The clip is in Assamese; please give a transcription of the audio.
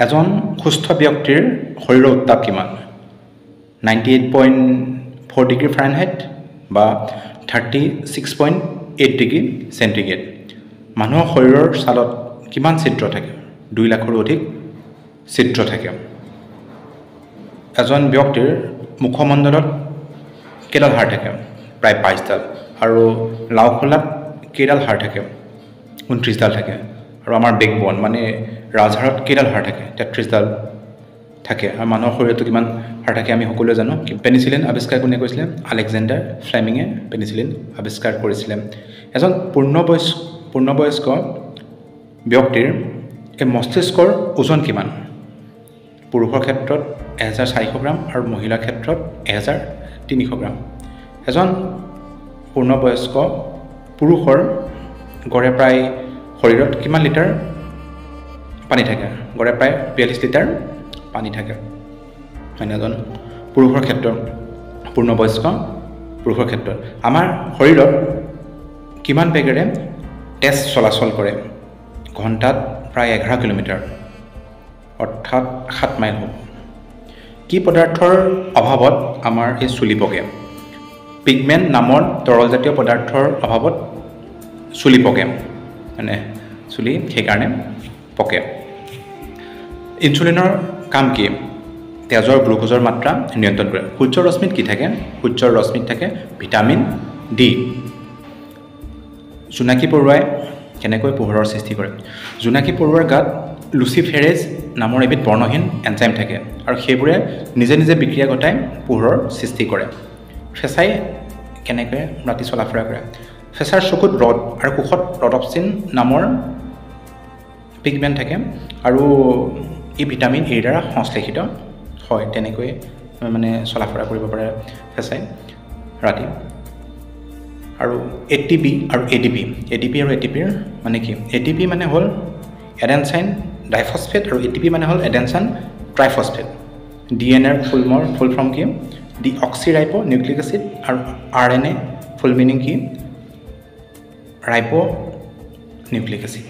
এজন সুস্থ ব্যক্তিৰ শৰীৰৰ উত্তাপ কিমান? 98.4 ডিগ্ৰী ফাৰেনহাইট বা 36.8 ডিগ্ৰী চেণ্টিগ্ৰেড। মানুহৰ শৰীৰৰ ছালত কিমান ছিদ্ৰ থাকে? 2 লাখৰো অধিক ছিদ্ৰ থাকে। এজন ব্যক্তিৰ মুখমণ্ডলত কেইডাল হাড় থাকে? প্ৰায় 22ডাল। আৰু লাওখোলাত কেইডাল হাড় থাকে? 29ডাল থাকে। আৰু আমাৰ বেকবন মানে ৰাজহাড়ত কেইডাল হাড় থাকে? 33ডাল থাকে। আৰু মানুহৰ শৰীৰতো কিমান হাড় থাকে আমি সকলোৱে জানো। পেনিচিলিন আৱিষ্কাৰ কোনে কৰিছিলে? আলেকজেণ্ডাৰ ফ্লেমিঙে পেনিচিলিন আৱিষ্কাৰ কৰিছিলে। এজন পূৰ্ণবয়স্ক ব্যক্তিৰ এই মস্তিষ্কৰ ওজন কিমান? পুৰুষৰ ক্ষেত্ৰত 1400 গ্ৰাম আৰু মহিলাৰ ক্ষেত্ৰত 1300 গ্ৰাম। এজন পূৰ্ণবয়স্ক পুৰুষৰ গড়ে প্ৰায় শৰীৰত কিমান লিটাৰ পানী থাকে? গড়ে প্ৰায় 42 লিটাৰ পানী থাকে। মানে এজন পুৰুষৰ ক্ষেত্ৰত, পূৰ্ণবয়স্ক পুৰুষৰ ক্ষেত্ৰত। আমাৰ শৰীৰত কিমান বেগেৰে তেজ চলাচল কৰে? ঘণ্টাত প্ৰায় 11 কিলোমিটাৰ, অৰ্থাৎ 7 মাইল হ'ব। কি পদাৰ্থৰ অভাৱত আমাৰ এই চুলি পকে? পিগমেণ্ট নামৰ তৰলজাতীয় পদাৰ্থৰ অভাৱত চুলি পকে, মানে চুলি সেইকাৰণে পকে। ইনচুলিনৰ কাম কি? তেজৰ গ্লুক'জৰ মাত্ৰা নিয়ন্ত্ৰণ কৰে। সূৰ্যৰ ৰশ্মিত কি থাকে? সূৰ্যৰ ৰশ্মিত থাকে ভিটামিন ডি। জোনাকী পৰুৱাই কেনেকৈ পোহৰৰ সৃষ্টি কৰে? জোনাকী পৰুৱাৰ গাত লুচিফেৰেজ নামৰ এবিধ বৰ্ণহীন এনজাইম থাকে আৰু সেইবোৰে নিজে নিজে বিক্ৰিয়া ঘটাই পোহৰৰ সৃষ্টি কৰে। ফেঁচাই কেনেকৈ ৰাতি চলাফুৰা কৰে? ফেঁচাৰ চকুত ৰদ আৰু কোষত ৰডপচিন নামৰ পিগমেণ্ট থাকে আৰু ই ভিটামিন এৰ দ্বাৰা সংশ্লেষিত হয়। তেনেকৈ মানে চলাফুৰা কৰিব পাৰে ফেঁচাই ৰাতি। আৰু এ টি পি আৰু A D P, A D P আৰু এ টি পিৰ মানে কি? এ টি পি মানে হ'ল এডেনচাইন ডাইফছফেট আৰু এ টি পি মানে হ'ল এডেনচাইন triphosphate. D N R full form কি? Deoxyribonucleic acid. আৰু R N A full meaning কি? Ribo nucleic acid.